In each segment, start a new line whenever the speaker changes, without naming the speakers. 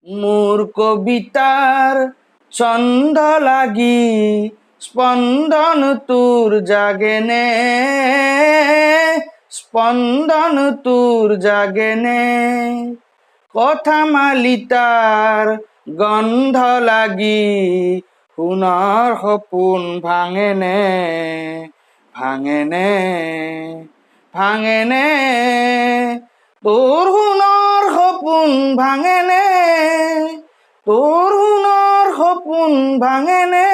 মোৰ কবিতাৰ ছন্দ লাগি স্পন্দন তোৰ জাগেনে, স্পন্দন তোৰ জাগেনে, কথা মালিতাৰ গন্ধ লাগি সোণৰ সপোন ভাঙেনে, ভাঙেনে, ভাঙেনে, তোৰ সোণৰ সপোন ভাঙেনে, তোৰ সোণৰ সপোন ভাঙেনে।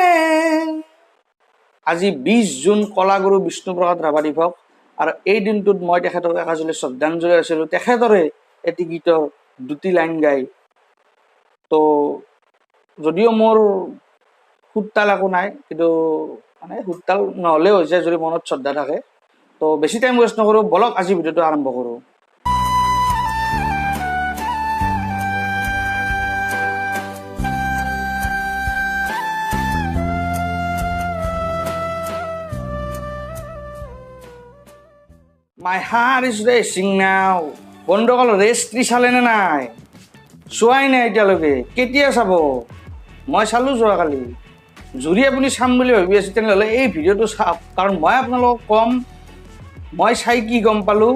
আজি 20 জুন কলাগুৰু বিষ্ণুপ্ৰসাদ ৰাভা দিৱস আৰু এই দিনটোত মই তেখেতক একাজলি শ্ৰদ্ধাঞ্জলি আছিলোঁ তেখেতৰে এটি গীতৰ দুটি লাইন গাই। তো যদিও মোৰ সুৰতাল একো নাই, কিন্তু মানে সুৰতাল নহ'লেও হৈ যায় যদি মনত শ্ৰদ্ধা থাকে। তো বেছি টাইম ৱেষ্ট নকৰোঁ, বলক আজি ভিডিঅ'টো আৰম্ভ কৰোঁ। My heart is racing now. বন্ধুসকল, ৰেচ 3 চালেনে নাই? চোৱাই নাই এতিয়ালৈকে, কেতিয়া চাব? মই চালোঁ যোৱাকালি। যদি আপুনি চাম বুলি ভাবি আছে তেনেহ'লে এই ভিডিঅ'টো চাওক, কাৰণ মই আপোনালোকক ক'ম মই চাই কি গম পালোঁ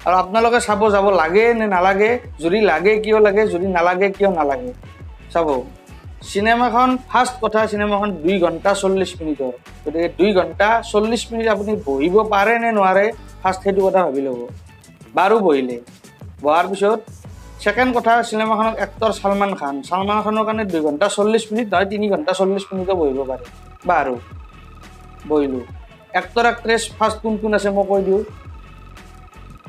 আৰু আপোনালোকে চাব যাব লাগে নে নালাগে, যদি লাগে কিয় লাগে, যদি নালাগে কিয় নালাগে চাব। চিনেমাখন ফাৰ্ষ্ট কথা, চিনেমাখন 2 ঘণ্টা 40 মিনিটৰ, গতিকে 2 ঘণ্টা 40 মিনিট আপুনি বহিব পাৰে নে নোৱাৰে ফাৰ্ষ্ট সেইটো কথা ভাবি ল'ব। বাৰু বহিলে, বহাৰ পিছত ছেকেণ্ড কথা, চিনেমাখনত এক্টৰ ছলমান খান, ছলমান খানৰ কাৰণে 2 ঘণ্টা 40 মিনিট নহয় 3 ঘণ্টা 40 মিনিটো বহিব পাৰে। বাৰু বহিলোঁ। এক্টৰ এক্ট্ৰেছ ফাৰ্ষ্ট কোন কোন আছে মই কৈ দিওঁ।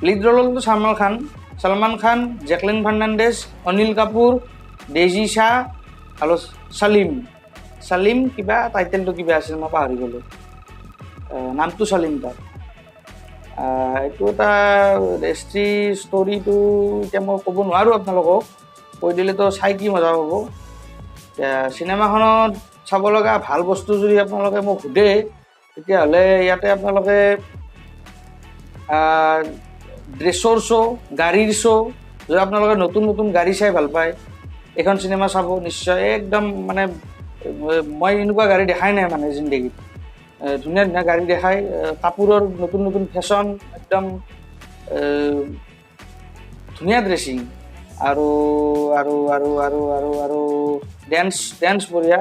লিড ৰ'লটো Salman Khan, Salman Khan, Jacqueline Fernandez, Anil Kapoor, Daisy Shah আৰু চালিম। চালিম কিবা টাইটেলটো কিবা আছিল মই পাহৰি গ'লোঁ, নামটো চালিম তাৰ। এইটো এটা ৰেষ্ট্ৰি ষ্টৰিটো এতিয়া মই ক'ব নোৱাৰোঁ আপোনালোকক, কৈ দিলেতো চাই কি মজা পাব। এতিয়া চিনেমাখনত চাব লগা ভাল বস্তু যদি আপোনালোকে মোক সোধে তেতিয়াহ'লে ইয়াতে আপোনালোকে ড্ৰেছৰ শ্ব', গাড়ীৰ শ্ব', যদি আপোনালোকে নতুন নতুন গাড়ী চাই ভাল পায় এইখন চিনেমা চাব নিশ্চয়। একদম মানে মই এনেকুৱা গাড়ী দেখাই নাই মানে জিন্দগীত, ধুনীয়া ধুনীয়া গাড়ী দেখায়, কাপোৰৰ নতুন নতুন ফেশ্বন, একদম ধুনীয়া ড্ৰেছিং আৰু আৰু আৰু আৰু আৰু আৰু ডেন্স, ডেন্স বঢ়িয়া,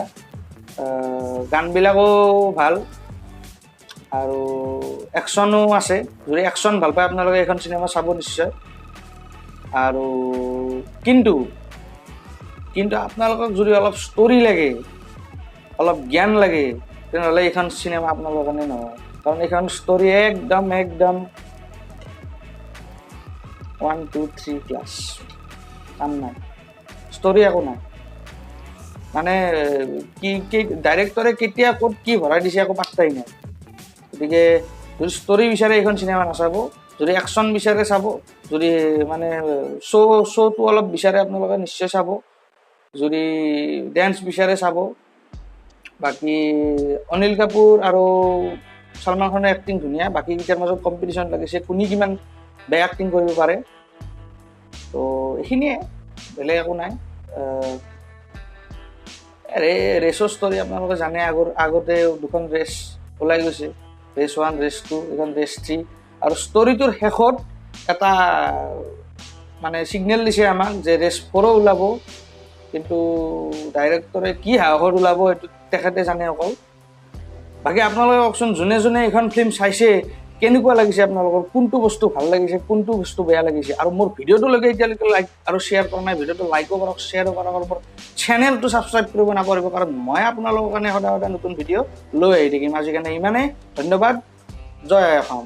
গানবিলাকো ভাল আৰু একশ্যনো আছে। যদি একশ্যন ভাল পায় আপোনালোকে এইখন চিনেমা চাব নিশ্চয়। আৰু কিন্তু কিন্তু আপোনালোকক যদি অলপ ষ্টৰি লাগে, অলপ জ্ঞান লাগে, তেনেহ'লে এইখন চিনেমা আপোনালোকৰ কাৰণে নহয়, কাৰণ এইখন ষ্টৰি একদম একদম 1 2 3 ক্লাছ, কাম নাই, ষ্টৰি একো নাই। মানে কি কি ডাইৰেক্টৰে কেতিয়া ক'ত কি ভৰাই দিছে একো পাত্তাই নাই। গতিকে যদি ষ্টৰি বিচাৰে এইখন চিনেমা নাচাব, যদি একশ্যন বিচাৰে চাব, যদি মানে শ্ব'টো অলপ বিচাৰে আপোনালোকে নিশ্চয় চাব, যদি ডেন্স বিচাৰে চাব। বাকী অনিল কাপুৰ আৰু ছলমান খানৰ এক্টিং ধুনীয়া, বাকীকেইটাৰ মাজত কম্পিটিশ্যন লাগিছে কোনে কিমান বেয়া এক্টিং কৰিব পাৰে। তো এইখিনিয়ে, বেলেগ একো নাই। ৰেচৰ ষ্টৰি আপোনালোকে জানে, আগতে দুখন ৰেচ ওলাই গৈছে, ৰেচ 1, ৰেচ 2, এইখন ৰেচ 3। আৰু ষ্টৰিটোৰ শেষত এটা মানে ছিগনেল দিছে আমাক যে ৰেচ 4 ওলাব, কিন্তু ডাইৰেক্টৰে কি সাহসত ওলাব সেইটো তেখেতে জানে অকল। বাকী আপোনালোকে কওকচোন, যোনে যোনে এইখন ফিল্ম চাইছে কেনেকুৱা লাগিছে আপোনালোকৰ, কোনটো বস্তু ভাল লাগিছে, কোনটো বস্তু বেয়া লাগিছে। আৰু মোৰ ভিডিঅ'টোলৈকে এতিয়ালৈকে লাইক আৰু শ্বেয়াৰ কৰা নাই, ভিডিঅ'টো লাইকো কৰক, শ্বেয়াৰো কৰক, আৰু মোৰ চেনেলটো ছাবস্ক্ৰাইব কৰিব নাপাহৰিব, কাৰণ মই আপোনালোকৰ কাৰণে সদায় সদায় নতুন ভিডিঅ' লৈ আহি থাকিম। আজিৰ কাৰণে ইমানেই, ধন্যবাদ, জয় অসম।